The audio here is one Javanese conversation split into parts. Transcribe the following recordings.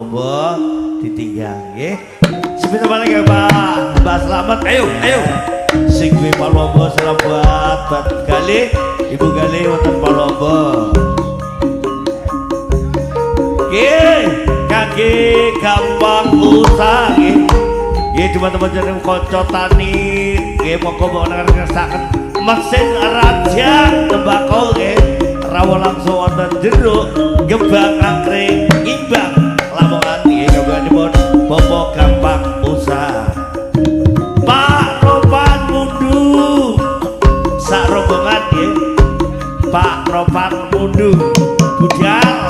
Palombo ditinggal nggih. Sepinten malih ya Pak. Mbak Slamet, ayo ayo. Sing duwe Palombo salam buat Mbak Galih, Ibu Galih wonten Palombo. Nggih, kangge gampang usaha nggih. Nggih teman-teman jeneng kanca tani, nggih monggo monggo ngersakaken mesin raja tembakau nggih. Rawuh langsung wonten jeruk, Gebang Angkring, Ngimbang, Lamongan nggih kagunganipun Bapak Gampang Usaha. Pak Ropan Mundu sak rombongan nggih. Pak Ropan Mundu budal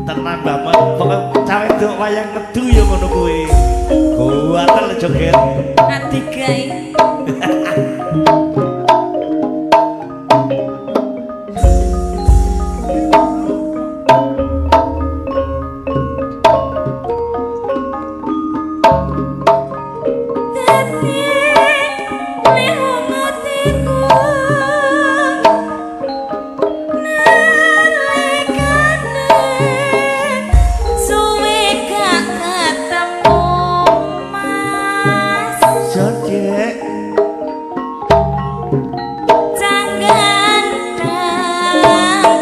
tenan banget pokoke cawe dok wayang medu ya ngono kuwi. Kuwatel joget. Adigae. Dadi lewung atiku nalikane suwe gak ketemu Mas. Jodek Jangan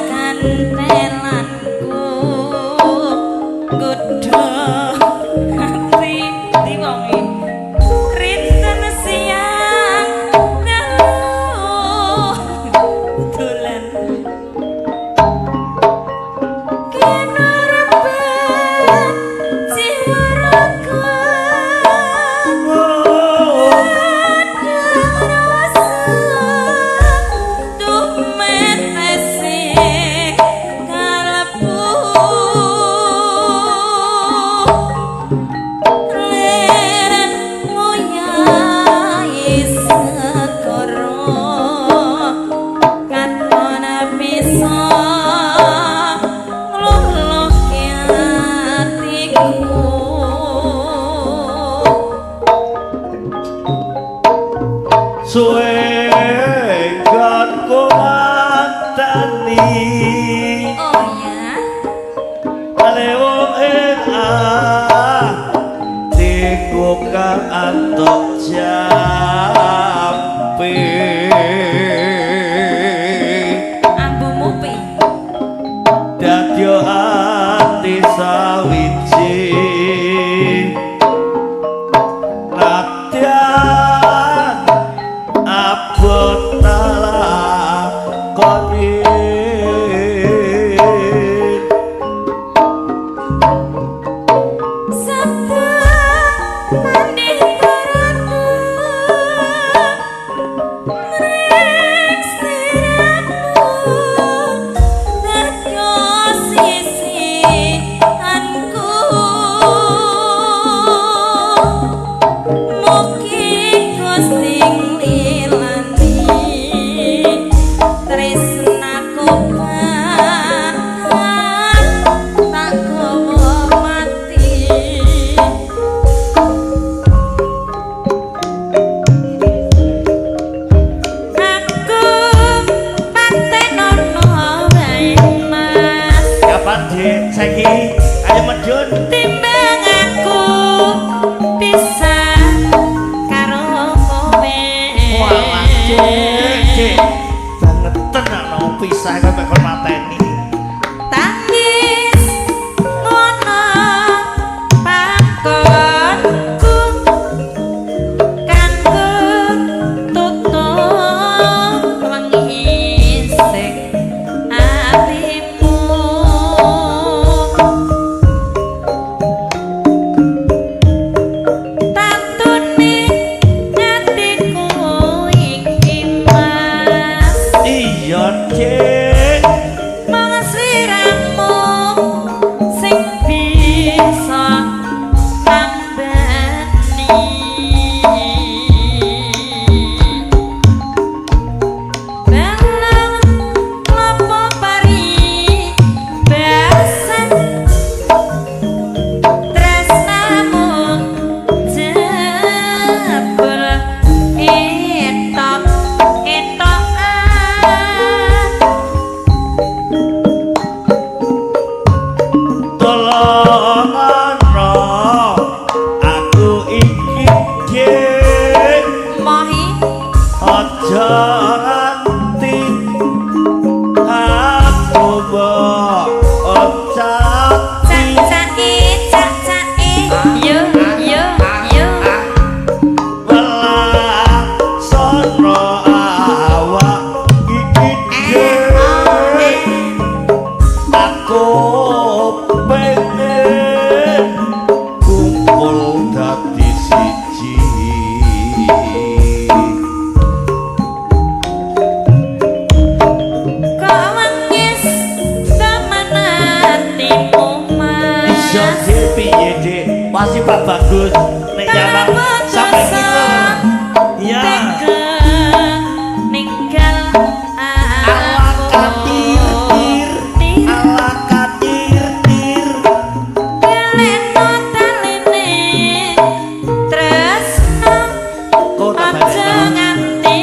kantelanku nggodho ati ndi wonge rinten siang dalu dolan kinerebet jiwa raga. Suwe nggonku manteni. Oh ya. Lewung ing atiku kang antuk jampi. Ambumu pi. Dadyo ati sawiji nadyan abot talakoni. Sabda mandih taratu mring sliramu dadyo sisihanku mugi Gusti nglilani tresnaku banget tak gawa mati. Aku patenono wae Mas. Kapan Dik? Saiki ayo medun. Timbang aku bisa karo kowe. Walah Dik, Dik. Bangeten ana pisah kok mek kon mateni. Tangis ngono pakonku kanggo tutup wengi sing atimu. kupinge kumpul dadi siji. Kok wengis temen atimu mas. Iso Dik, piye Dik? Masih Pak Bagus nek nyawang sampai kita. Iya. Tega ninggal Ala aku. katir tir, ala katir tir. Keleno taline tresno Kok tak aja balekno? nganti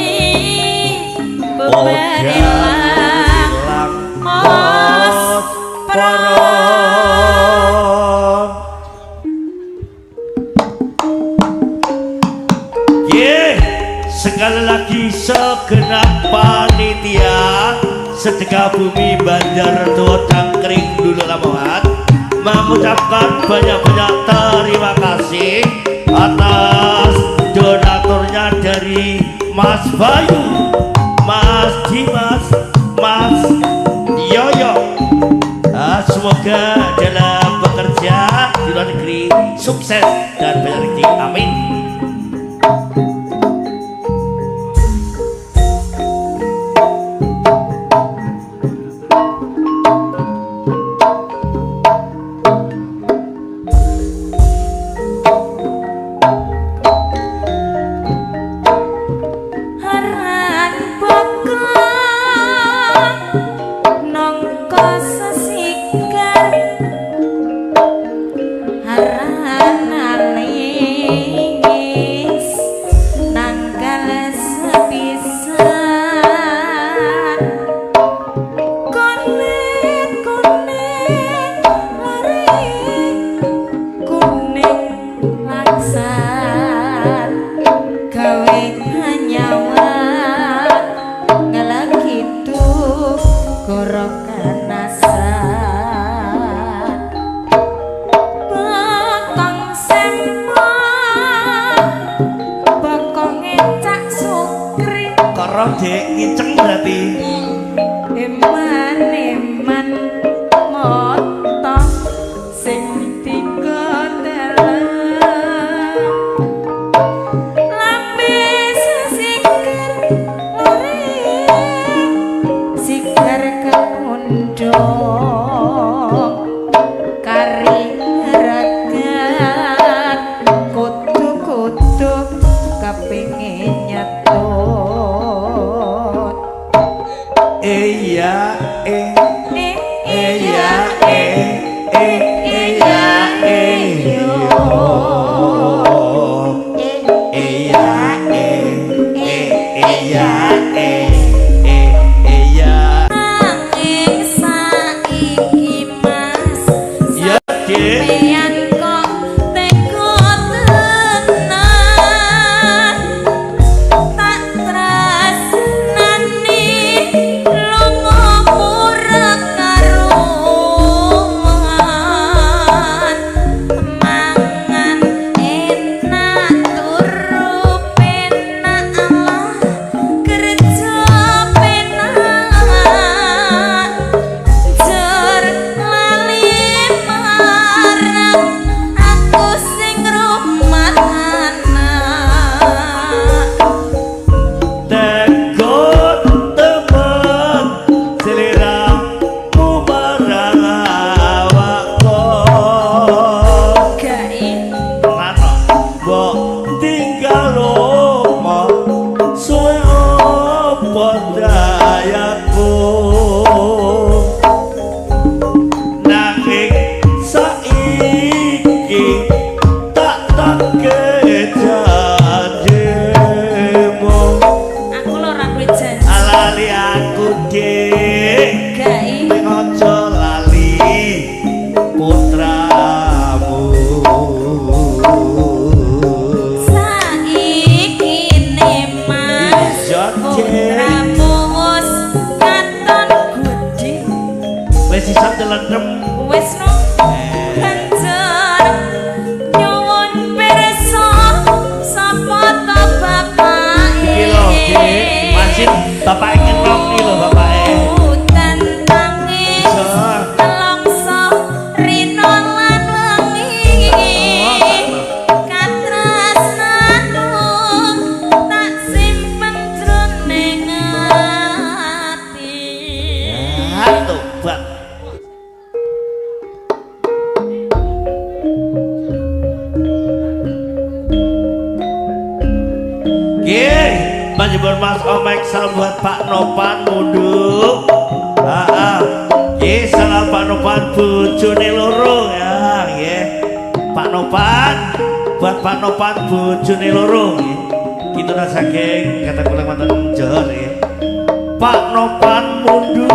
bubar ilang Ilang mos poron. Ye, sekali lagi segenap panitia Sedekah Bumi Banjarrejo Cangkring Dulu Lamongan mengucapkan banyak-banyak terima kasih atas donaturnya dari Mas Bayu, Mas Dimas, Mas Yoyo. Semoga dalam bekerja di luar negeri sukses dan banyak rezeki. Amin. Haran bokong nongko sesigar haran alis nanggal sepisan kulit kuning lari kuning langsat gawe nyawa ngelakitu gorokan asat bokong semok bokong cak sukri Korong Dek ngiceng berarti. eman eman moto sing dikondelem lambe sesigar lore sigar kepundhung kari ragat kutu-kutu kepingin nyetut. Iya, eh, Eh, iya, eh, eh, iya, eh, yo. Iya, eh, eh, iya, eh, eh, iya. Nanging saiki mas Ya, Dik. sampeyan kok tega tenan tak tresnani lunga murek karuan mangan enak turu penak Allah kerja penak jer lali marang aku sing rumat anak. Tego temen seliramu marang awakku. Gae Tenan mbok tinggal lomo suwe apa dayaku nanging saiki tak take janjimu. Aku lho ora duwe janji. Lali aku Dik. Gae Ning aja lali putramu. Saiki ne mas Iya, Dik. putramu wis katon gedhe Wis iso ndelendem. Wis no banjur nyuwun pirsa sapa to bapake. Iki lho, Dik. Masih bapake ngenong iki lho bapake. Udan tangis Iso. telongso. buat Mas Omek, salam buat Pak Nopan Mundu. Nggih, salam Pak Nopan bojone loro ya, nggih. Pak Nopan, buat Pak Nopan bojone loro nggih. Kitu saking kata kula wonten Johor nggih. Pak Nopan Mundu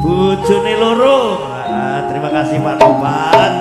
bojone loro. Terima kasih Pak Nopan.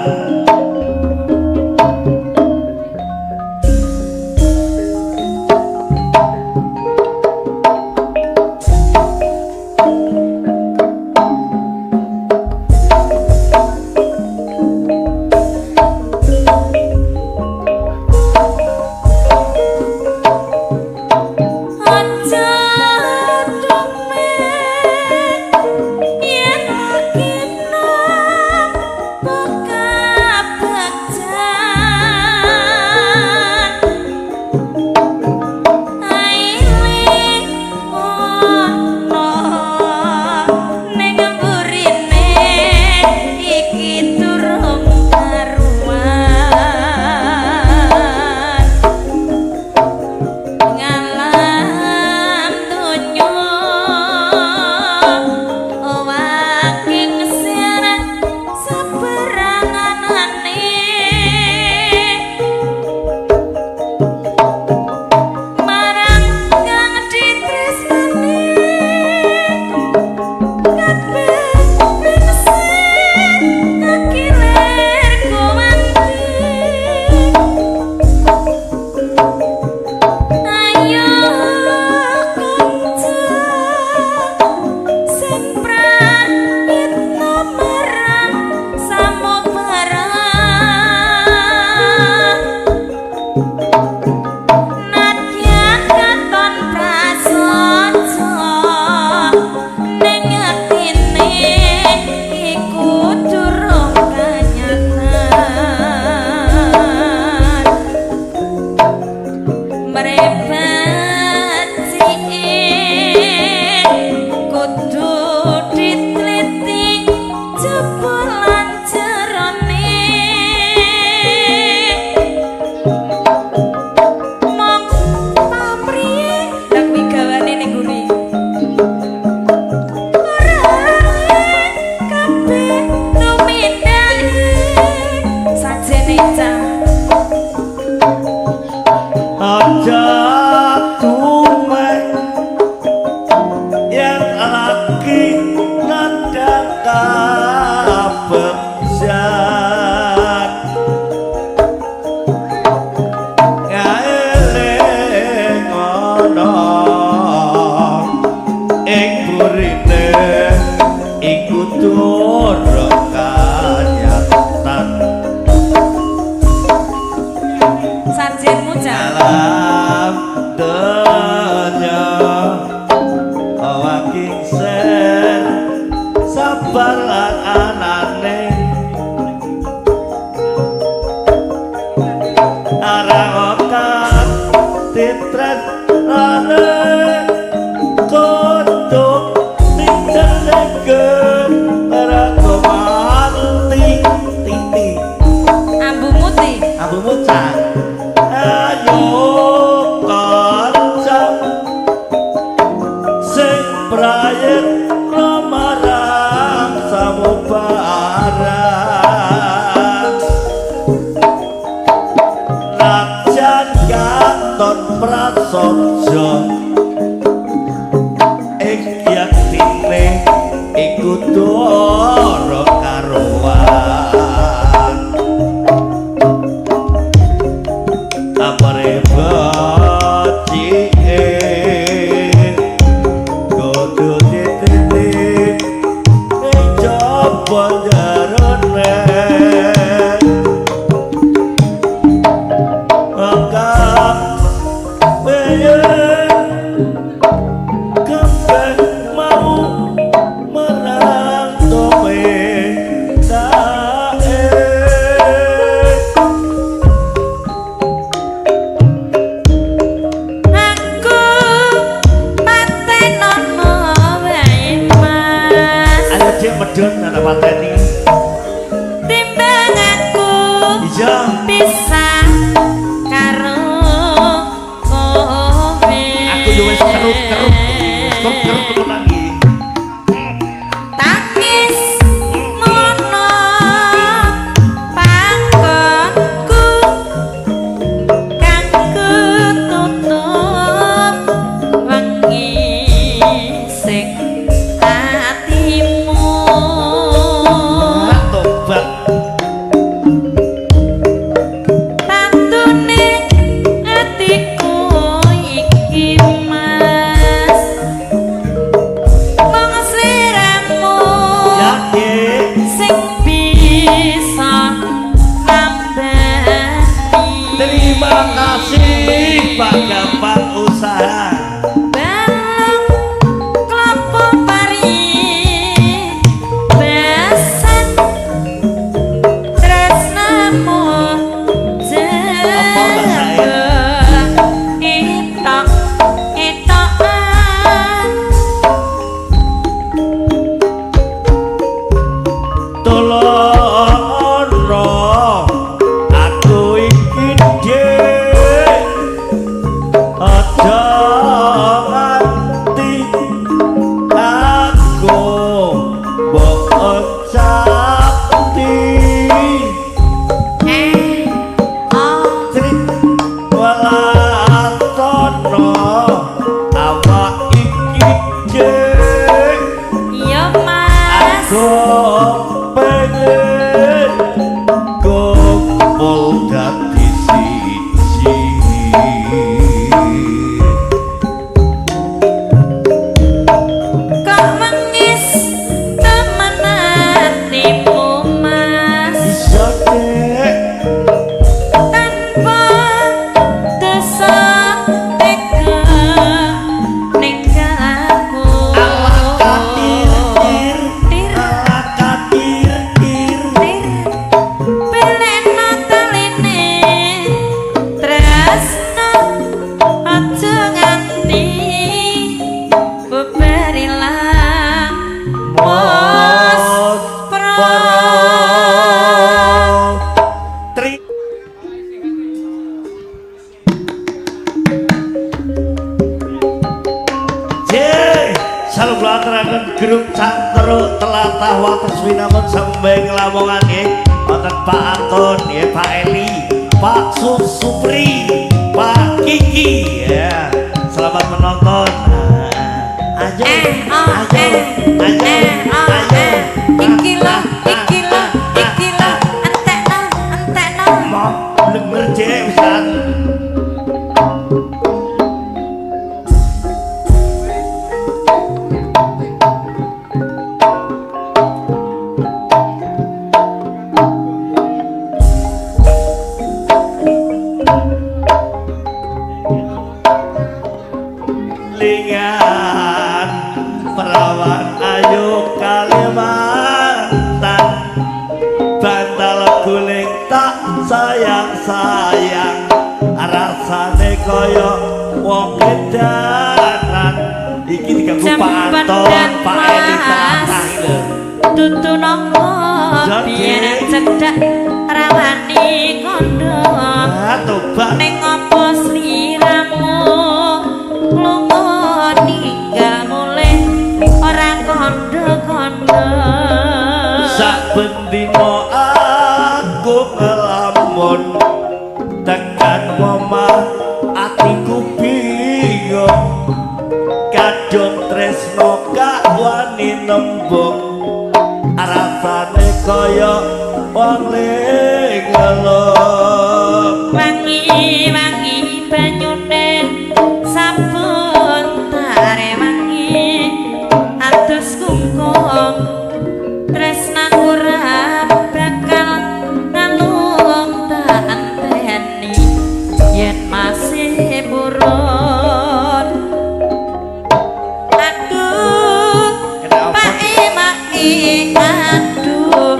Medun ana pateni. Kumpul dadi siji. Kok mengis temen atimu Mas, Iya Dek. Tanpa dosa tega ninggal aku. Alah katir tir, Tir. alah katir tir. Tir peleno taline tresno, aja nganti bubar ilang mos pro. Tri. J, salam kula aturaken grup Cangkro Telatah Wates Winangun Sembeng Lamongan nggih. Wonten Pak Anton nggih, Pak Eli, Pak Supri, Pak Kiki ya. Selamat menonton. Ayo, Eh oh ayo, eh ayo, eh oh ayo. eh, iki lho, iki lho, iki lho, entekno, entekno. Mau denger cek pisan. Lingan perawan ayu Kalimantan, bantal guling tak sayang sayang, rasane kaya wong edanan. Iki diganggu Pak Anton, Cempedak Pak Eli Mas. Tatang lho. Tutu nongko Jadi. biyen cedhak rawani kondo. Ah, tobat. Ning opo sliramu lunga ninggal mulih ora kondo-kondo? Saben dina aku ngelamun, tekan omah atiku bingung, kadung tresno gak wani nembung, rasane kaya wong lingelung. Wangi-wangi banyune sabun tarewangi adus kungkum, tresnaku ora bakal nalung, tak enteni yen masih purun. Aduh. Kenapa? Pak Mai, aduh,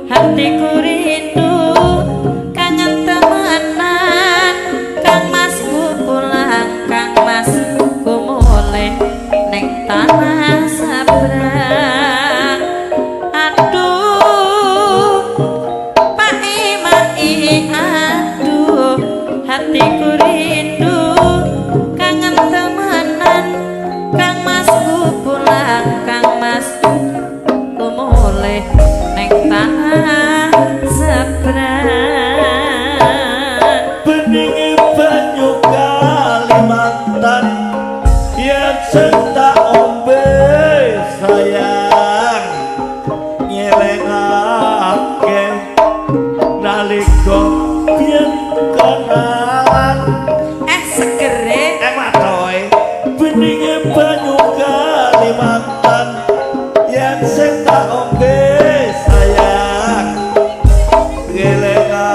hatiku rindu kangen temenan. Kang Masku pulang, Kang Masku mulih ning tanah seberang. Aduh, Pak Mai, aduh, hatiku rindu kangen temenan. Kang Masku pulang, Kang Masku mulih ning tanah seberang. Beninge banyu Kalimantan yen sing tak ombe sayang, nyelengake nalika biyen kenalan. Eh, segere. Eh, matoe beninge banyu Kalimantan yen sing tak ombe sayang, ngelengake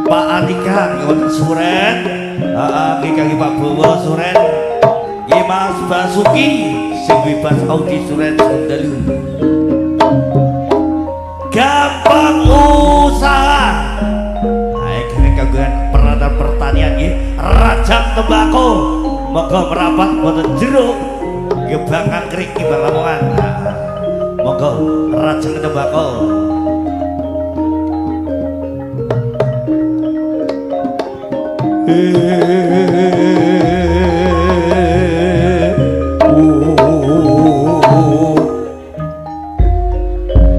Pak Andika nggih wonten Suren. Heeh, nggih kangge Pak Bowo Suren. Nggih Mas Basuki sing bebas Audi Suren Sundalu. Gampang usaha. Ayo kene kagungan peralatan pertanian nggih, rajang tembakau. Monggo merapat wonten jeruk Gebang Angkrik Kibang Lamongan. Nah, monggo rajang tembakau.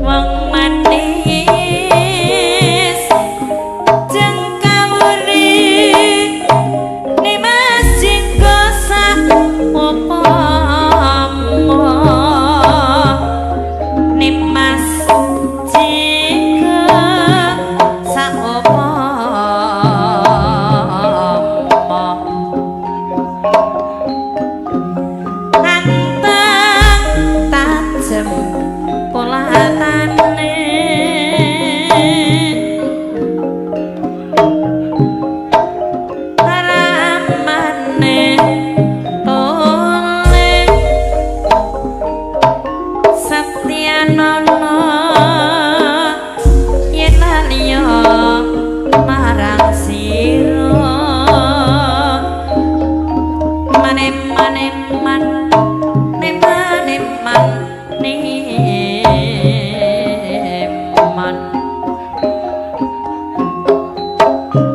Wong manis jeng kawuri nimas jinggo sak upama nimas jinggo sak upama anteng tajem polatane ramane tole setyanono yen laliya marang sira mane mane man ne mane man ne man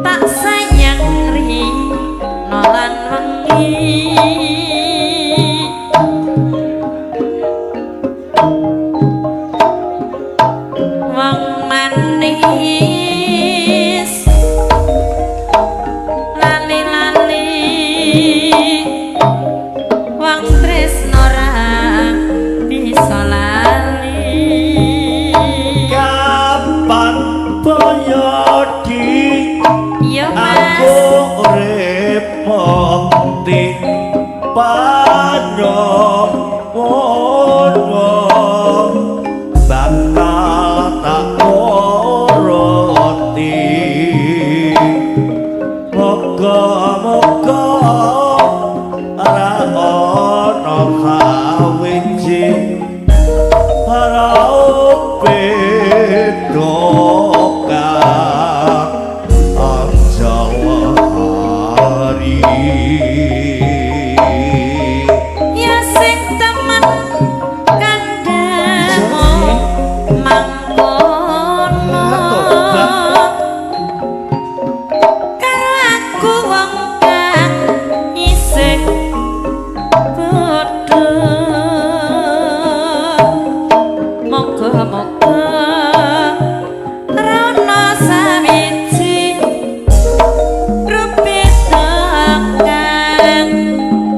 tak sayang ri nolan wengi wong manis lali-lali wong tresno ra bisa lali. Kapan boyo di Iya Mas. Aku urip mati panyowono bakal tak nuruti. Moga-moga ora ana sawiji ora beda kang aja lari. Ya sing temen kandhamu mangkono karo aku wong kang isih bodho. Moga-moga rono sawiji rupita kang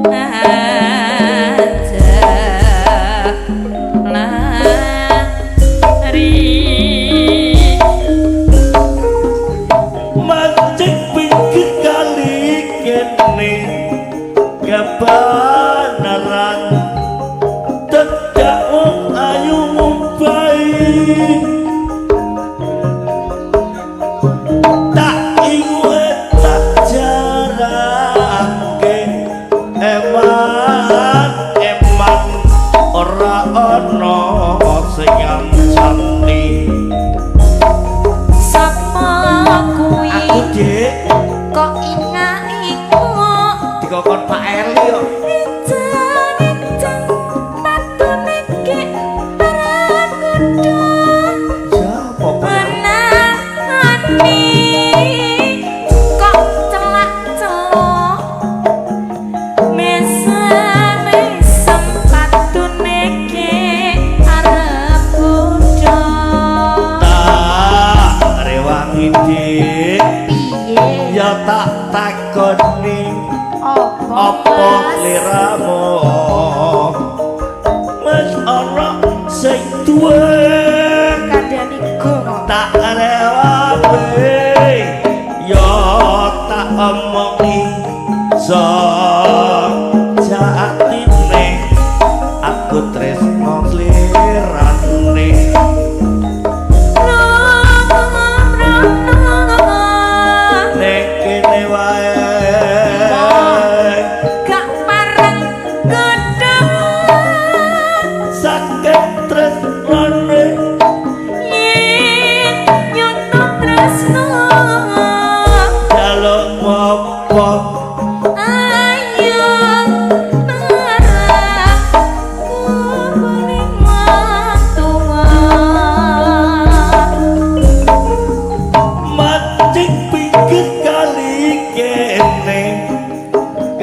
aja lari. Mancing pinggir kali kene kebenaran tedak wong ayu mumbai tak ingue tak jarake eman eman ora ana sing ngancani. Sapa kuwi? Aku Dik. Kok inga-ingu dikokon Pak Eli kok. Encang-encang patune gek para kuda. Siapa Pak? Menani kok celak-celok mesem-mesem patune gek arep kuda. Tak rewangi Dik. Piye? Ya tak takoni Apa apa Mas? Sliramu wis ana sing duwe Kandhane go kok. Tak rewangi ya tak omongi sejatine aku tresno slirane. Rono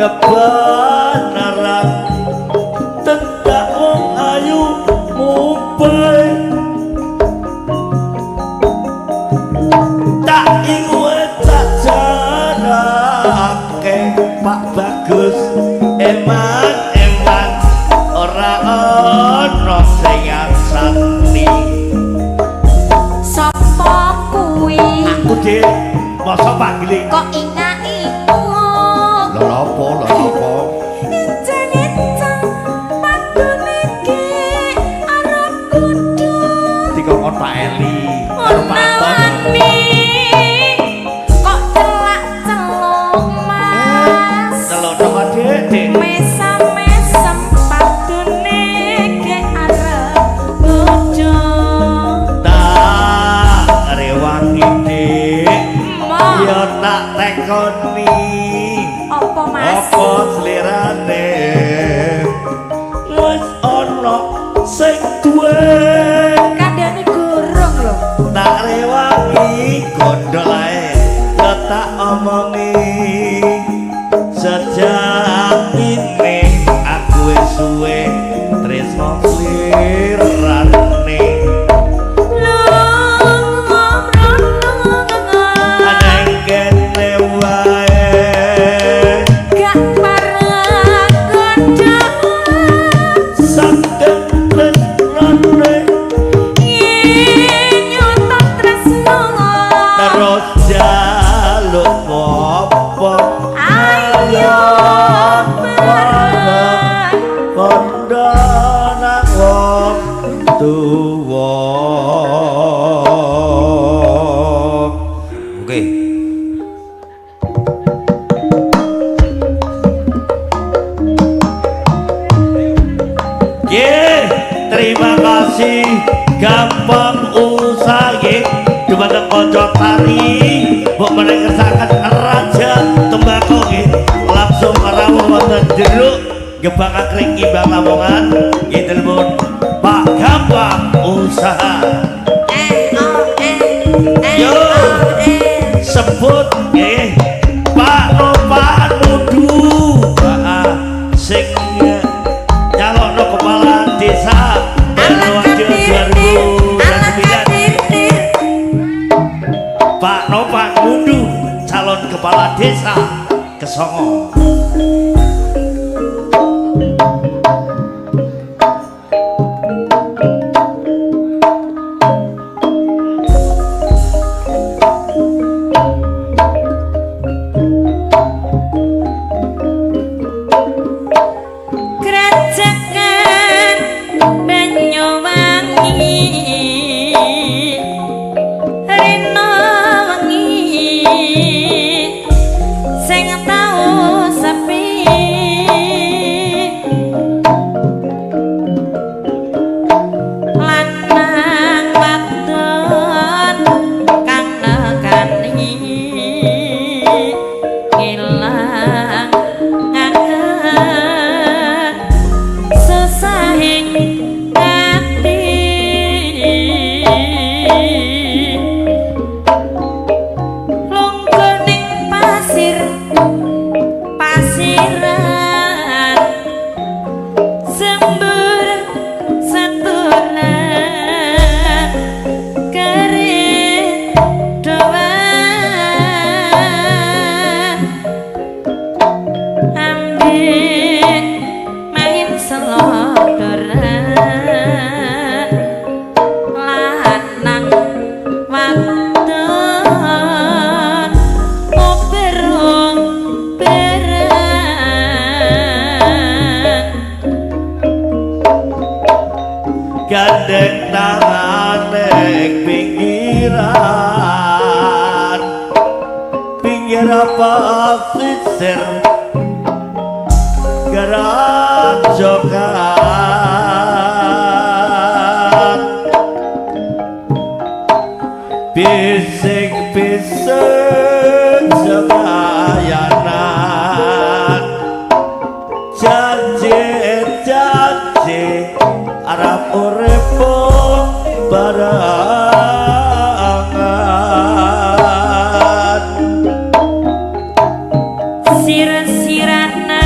Kebenaran tentang wong ayu mumpai tak ingue tak jarake Pak Bagus eman eman ora ono sing ngarsani. Sapa kuwi? Aku Dik, masa panggiling Kok inga-ingu? Lha apa lha apa? Enceng-enceng padune ki arep kudu Dikongkon Pak Eli karo Pak Anton. Unawani kok celak-celuk Mas. Celok dong Dik, Dik. Mesam-mesem padune ki arep kudu. Tak rewangi Dik, Mo, ya tak tekoni. Apa Mas? Apa slirane wis ana sing duwe? Kandhane gurung lho. Tak rewangi gondol ae ya tak omongi. Sejak ini aku wis suwe tresno slirane. Lunga mrono Aneng kene wae gak parah godhong saking tresnane yen nyoto tresno terus jaluk apa? Ayo bareng kondo nang wong tuwa. Oke. Nggih, terima kasih gampang usaha nggih dumateng kanca tari mbok menawi kersakaken raja tembakau nggih langsung rawuh wonten jeruk Gebang Angkring Ngimbang Lamongan nggih telepon Pak Gampang Usaha. Eh oh eh eh Yo. oh eh. Sebut nggih Pak Nopan Mudu. Heeh, sing nyalokno kepala desa Ala Purworejo katir tir, ala 2029. katir tir. Pak Nopan Mudu calon kepala desa Kesongo. Grajagan Banyuwangi rena wengi sing tau sepi lanang wadon kang nekani ilang ngaken sesahing ati lungguh ning pasir pasiran sembur setunan kere doan ambek main selodoran lanang wadon ober-oberan Gandeng tangan ing pinggiran pinggir pasisir gerajokan bising-bising sekayanan janji-janji arep urip barengan. Sir-siranan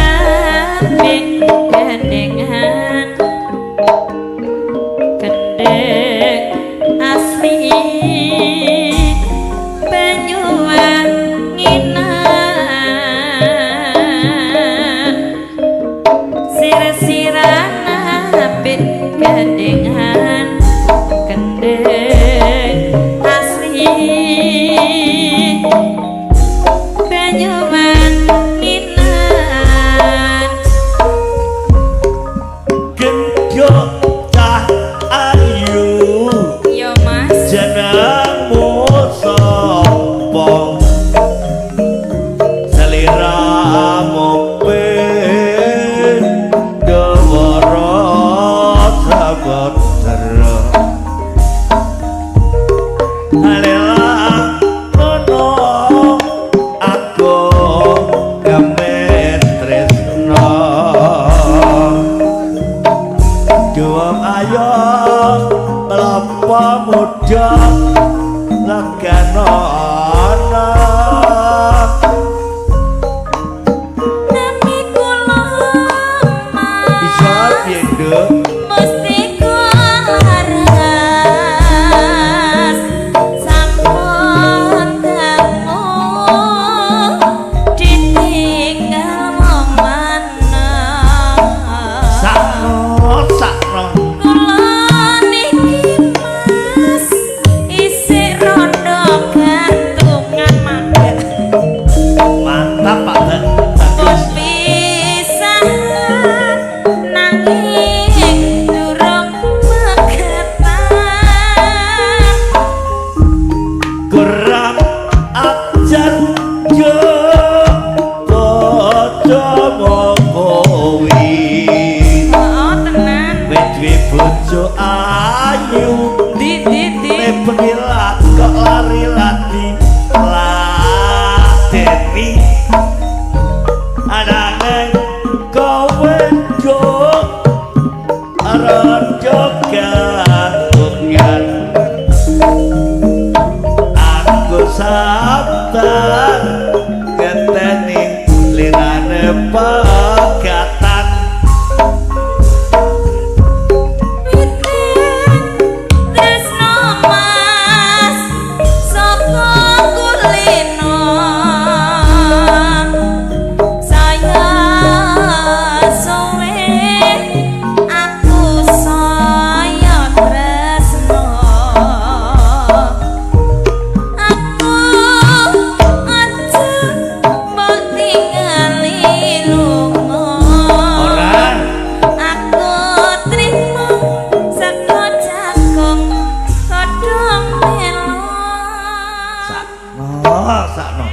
Sakno.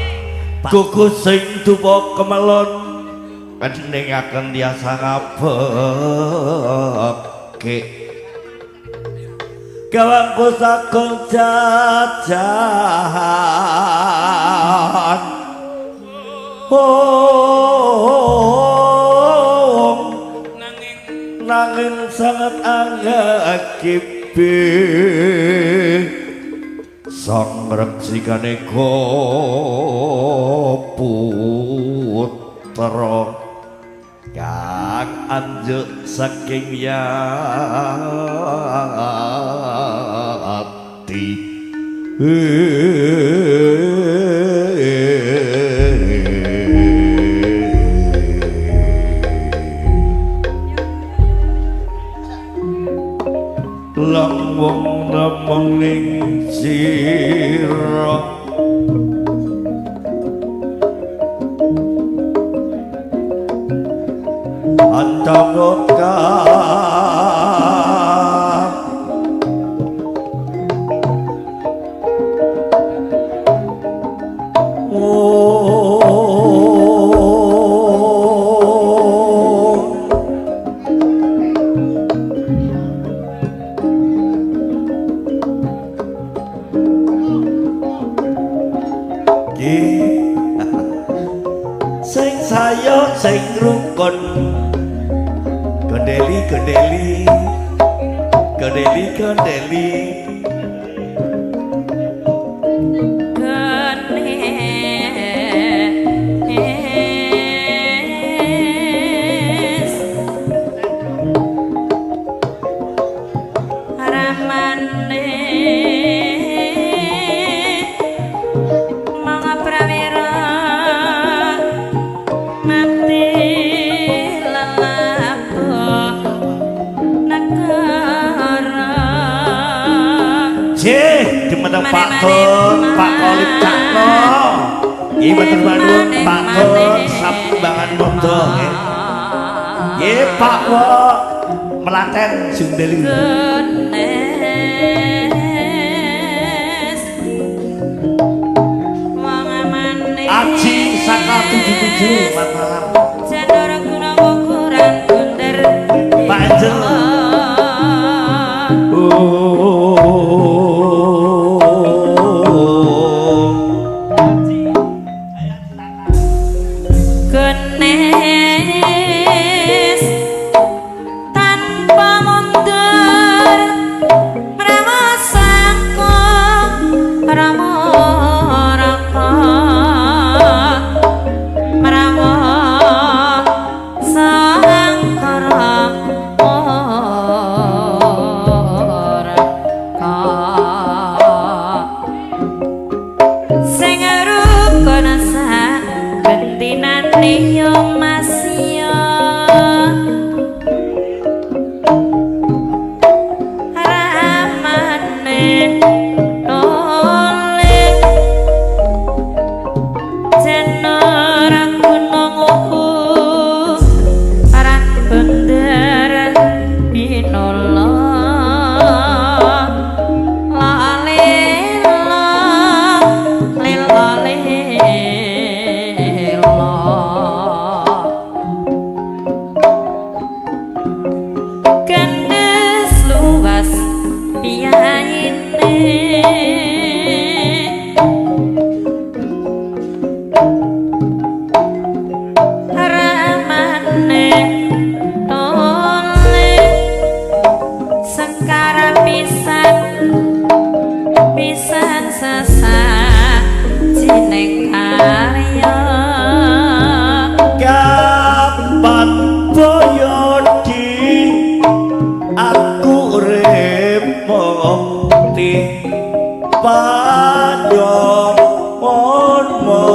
Gugu sing dupa kemelon keningaken tiasa ngabeke. Gawangku sagung jajahan. Oh, nanging sangat angakibi sang reksikane putra kang anjuk saking yati. Lang wong namung ing sira antara sing sayo sing rukun gondeli gondeli gondeli gondeli Genes ramane manga prawira mati lelabuh negara. Jeh, dumateng Pak Tun, Pak Kolip Cakno. Nggih matur nuwun Pak Tun Sambangan Mondo nggih. Nggih Pak Wo Melaten Jundeli. Genes wong manis Aji Saka 77 Mataram. Janur guna ukuran bunder Pak Angel. Genes tanpa mundur Rama sangka Rama raka Rama sangkara raka sing rukun sak bentinane yo Mas yo ramane noleh jeneng gunung ora bener pinolo lalelo lelo lelo Kendes luas piyaine ramane tole sekara pisan pisan sesa jining karya Kapan boyo di aku repoti panyomonmu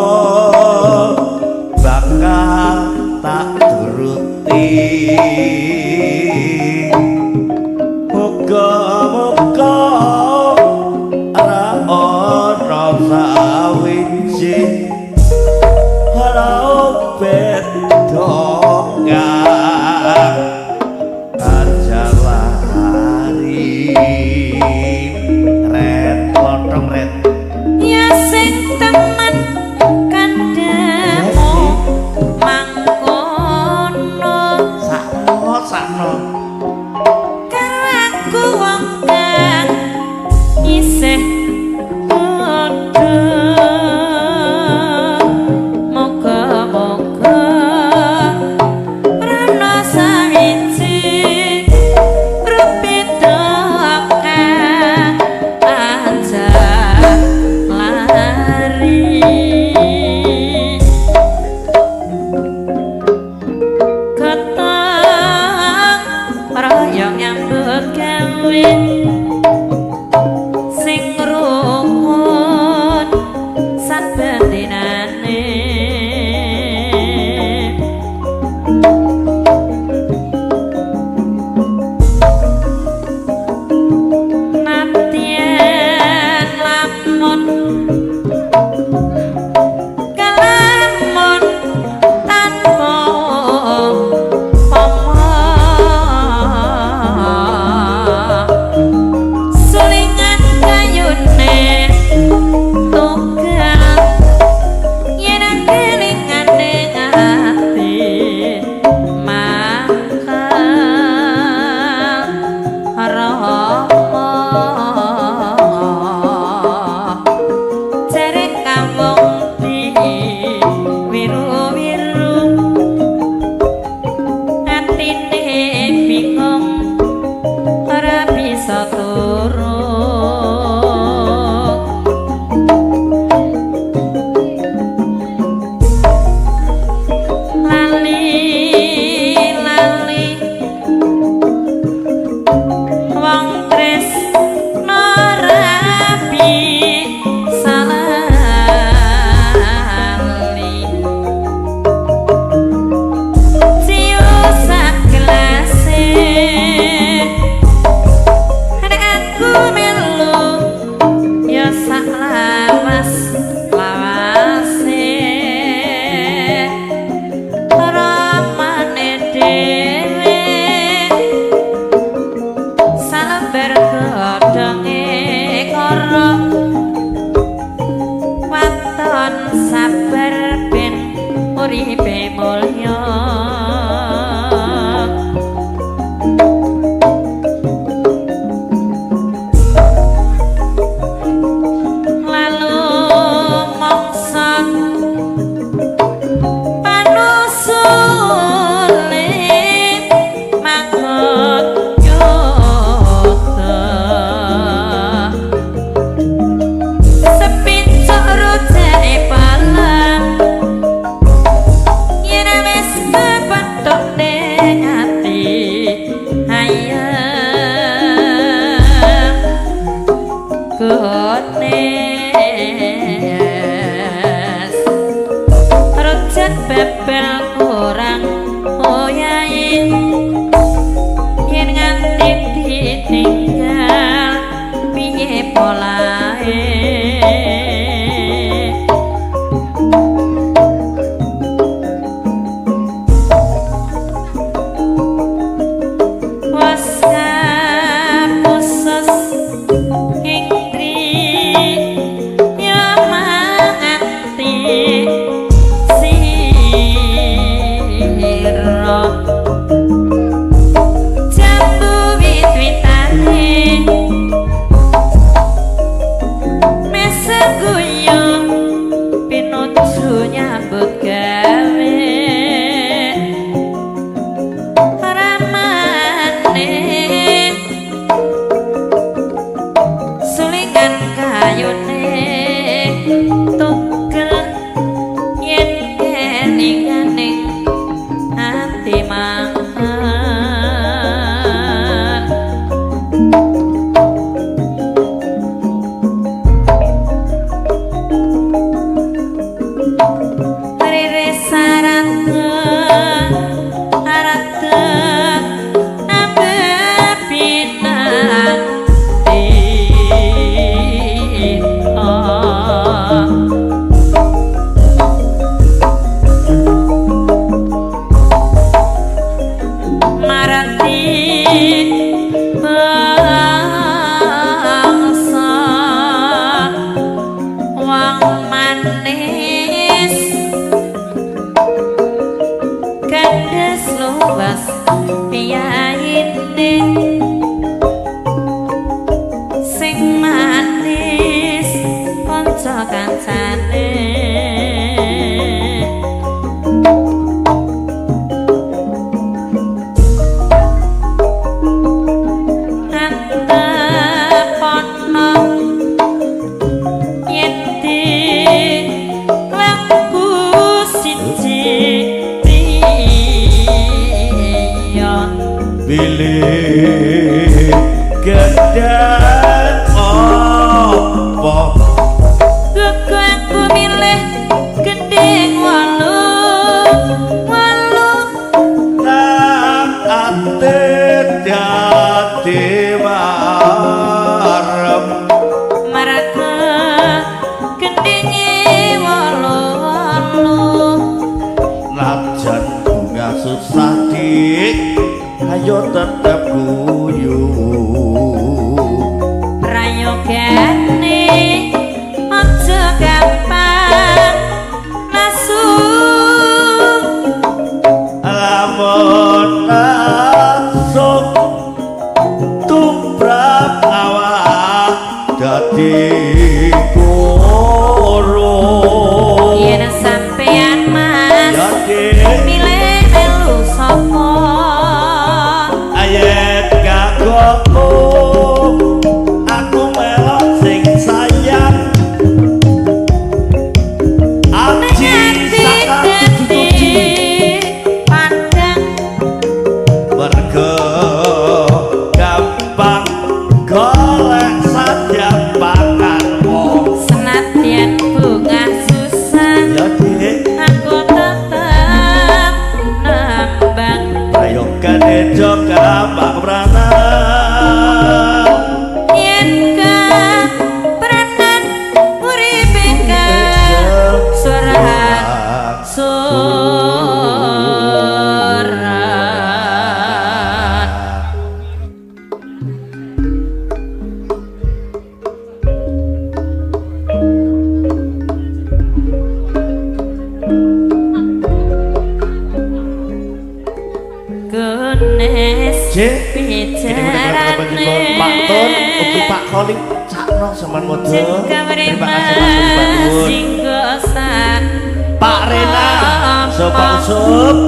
bakal tak turuti. Muga-muga ora ana sawiji ora beda kang aja lari ret lontong ret ya sing temen uripe mulya. Lalu mongso panusule mangut yoto sepincuk rujake palang yen wis kepethuk ning ati ayem gones rujak bebel kurang oyahe yen nganti ditinggal piye polahe. Was kapuses ing ya manganti sira jambu wit-witane meseguyung pinuju nyambut gawe ramane sulingan kayune tugel yen kelinganing ati mangkat. Rere sarate arate ambe pinanti. Marati bangsa wong manis kandes luas piyaine sing manis kanca kancane. Antepono yen laku siji priya Bilih gedang apa Gugu aku milih gending wolu wolu nang ate dadi marem maraka gendinge wolu wolu. Najan bunga susah dik ayo tetep guyu Prayogane aja gampang nasu lamun langsung tumrap awak dadi guru. Yen sampean Mas Ya Dik. milih melu sapa? Ayo J. Kini Pak Tun, ugi Pak Kolik, Cakno Seman Modo. Terima kasih Pak Tun. Pak Rena, Sopak Usup,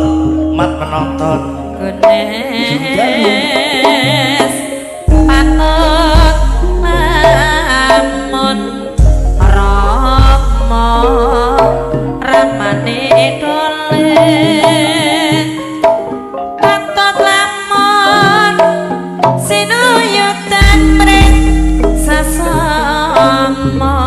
mat menonton. Gunes patut lamun rama ramane dolen patut lamun sinuyutan mring sasama.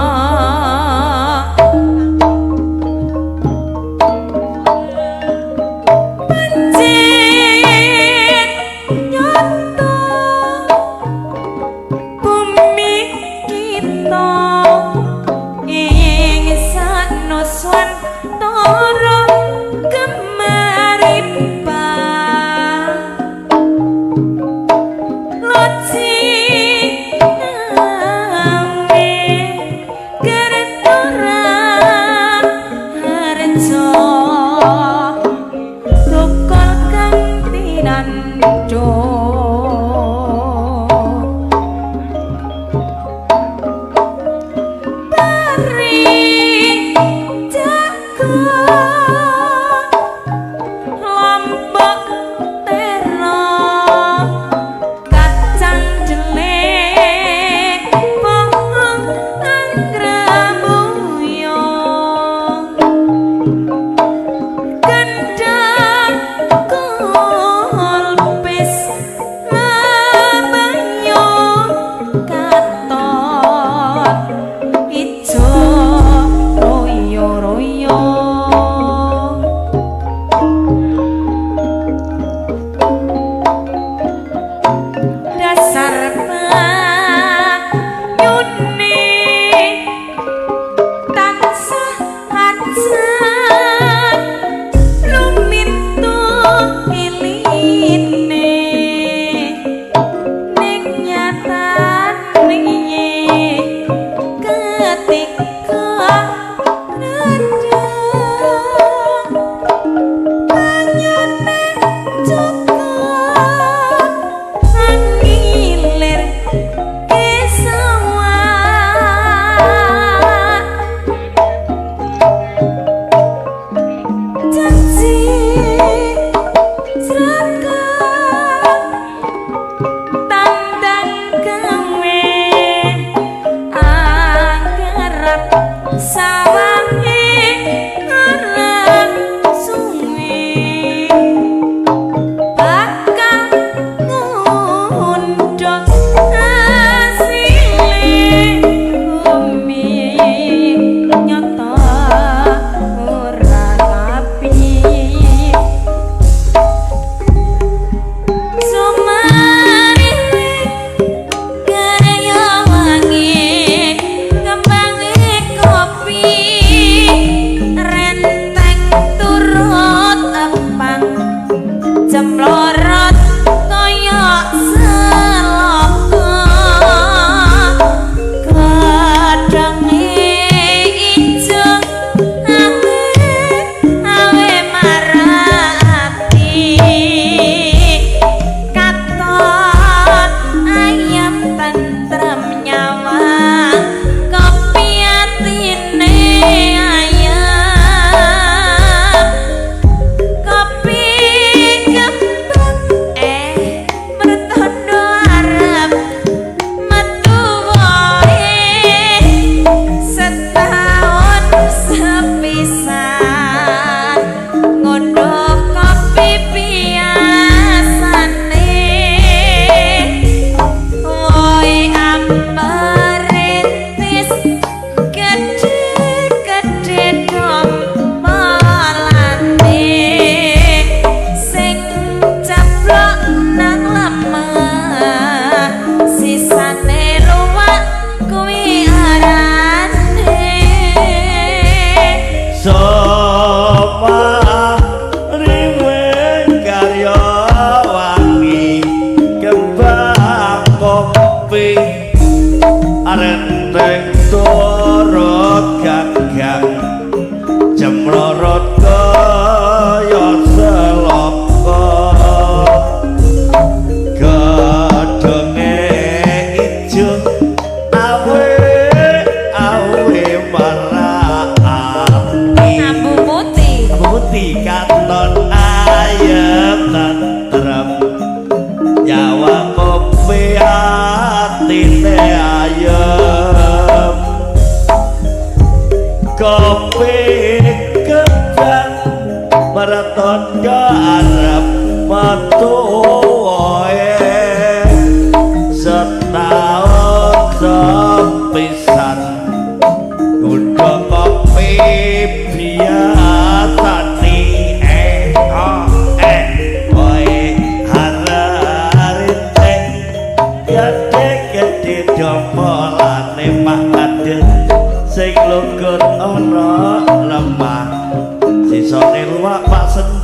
Jemlorot kaya selaka.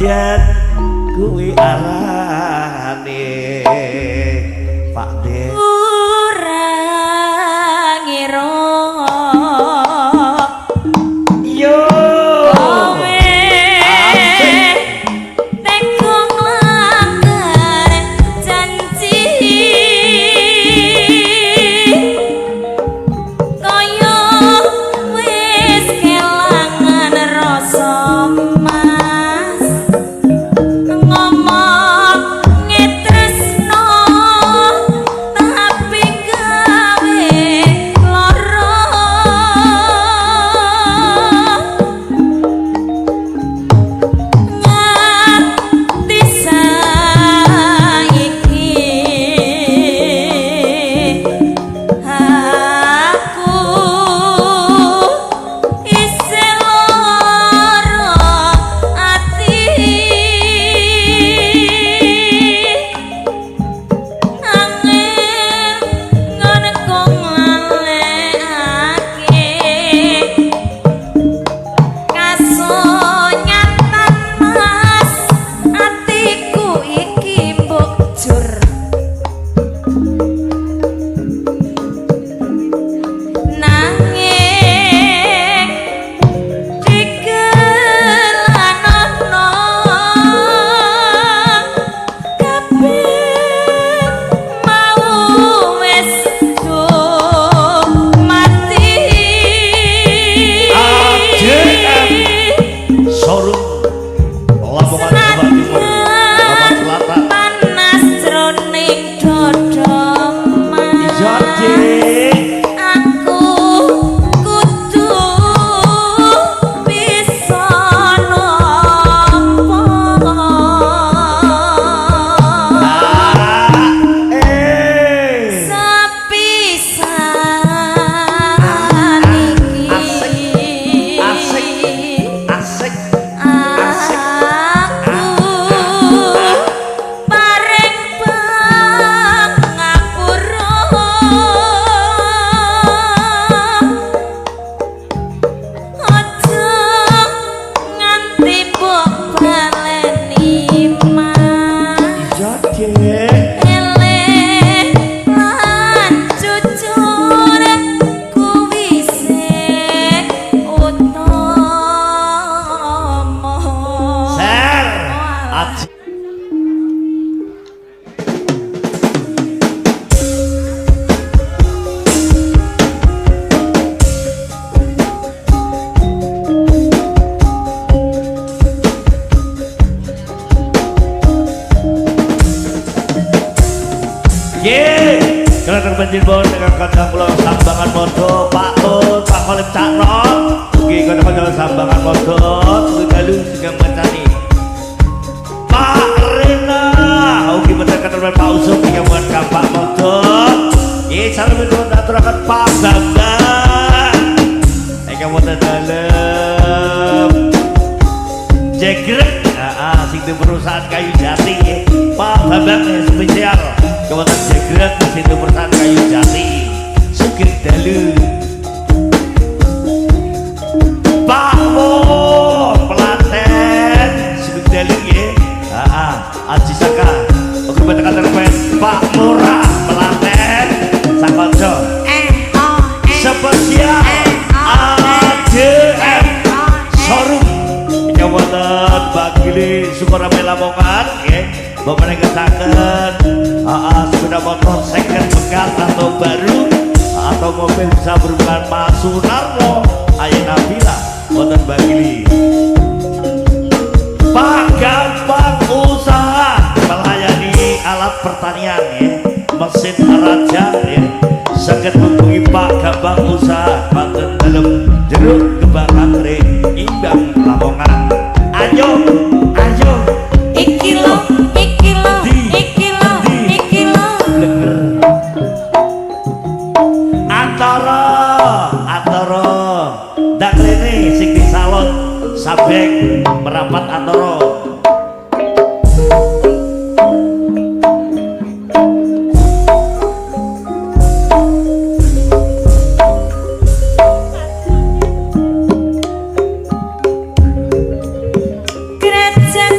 Den kuwi arane Pak Den. Ora ngira Yo. Kowe teko nglanggar janji kaya wis kelangan rasa mas ngomong ngetresno tapi gawe lara nganti saiki aku isih lara ati angin nggonku nglalekake kasunyatan mas atiku iki mbok jur nanging dikelanono kabeh mau wis do mati. AJM Showroom Lamongan, Jawa Timur, Lamongan Selatan. Panas jroning dada mas. Iya, Dik. Aku kudu bisa nampa. Ah, eh. Sepisan iki Asik, asik, asik, asik. Aku paring pangapura aja nganti mbok baleni mas. Iya, Dik. Eleh lan jujur kuwi sing utama. Ser. Aji. Ye, kalian banjir bon dengan kandang kula Sambangan Modo, Pak Tun, Pak Kolim Cak Non. Ugi kanca-kanca Sambangan Modo, sugeng dalu sugeng mancani. Pak Rena, ugi boten katon Pak Usuk ingkang buat Pak Modo. Ye, salam nuwun aturaken Pak Bambang. Ingkang wonten dalem Jegrek, sing di perusahaan kayu jati nggih. Pak Bambang yang spesial. Kewonten Jegrek sing di perusahaan kayu jati. Sugeng dalu. Pak Mo Pelaten, sugeng dalu nggih. Aji Saka. Oke boten katon Pak Murah Pelaten Sakonco. Spesial AJM Showroom ingkang wonten Bagili Sukorame Lamongan nggih. Bapak ngesaken sepeda motor second bekas atau baru atau mobil bisa berhubungan Mas Sunarmo Aye Nabila wonten Bagili. Pak Gampang usaha melayani alat pertanian ya, mesin raja ya. Saged hubungi Pak Gampang usaha wonten dalem Jeruk Gebang Anggrek Imbang Lamongan. Ayo, ayo. Iki lho, iki lho, Endi? iki lho, Endi? iki lho. Blenger. Antara, antara ndak rene sing di salon Sabeng merapat antara. Grecek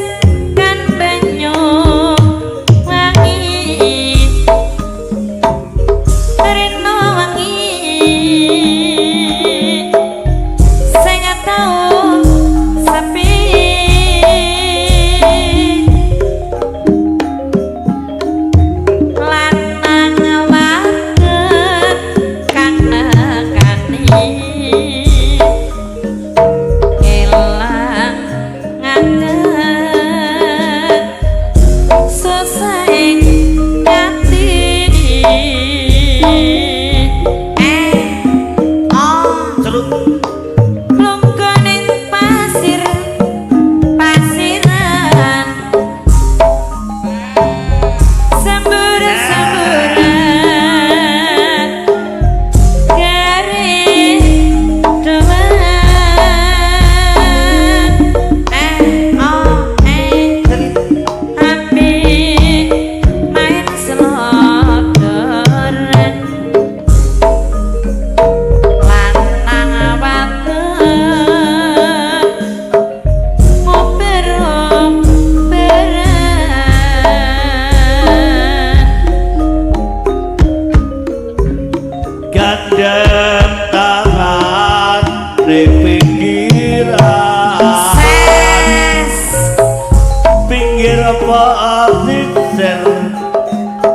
Pasisir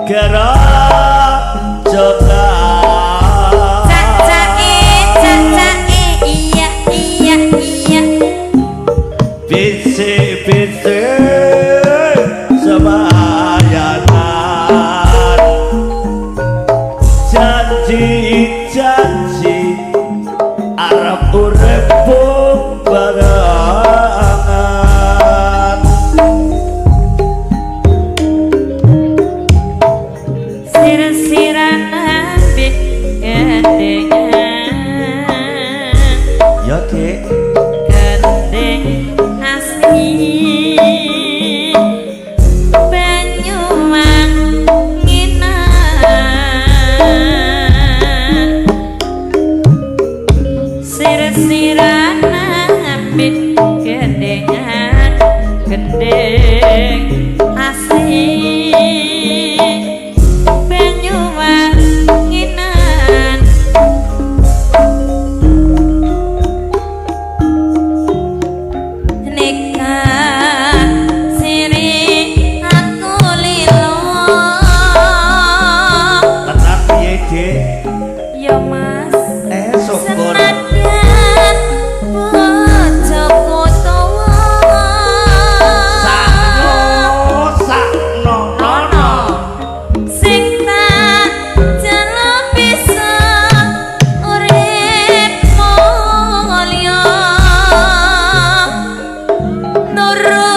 Gerajokan. Cacake, cacake, iya iya iya. Bisik-bisik sebayanan, janji-janji arep urip barengan. Sir-siran ambek gandengan. Ya, Dik. Gendeng asli Banyuwanginan. Sir-siran ambek gandengan, gendeng asli Banyuwanginan. Nikah siri aku lilo. Tenan piye, Dik? Ya, Mas. Eh, syukur. Senadyan bojoku tuwa. Sakno sakno nono. Sing tak jaluk bisa urip mulya, nurut.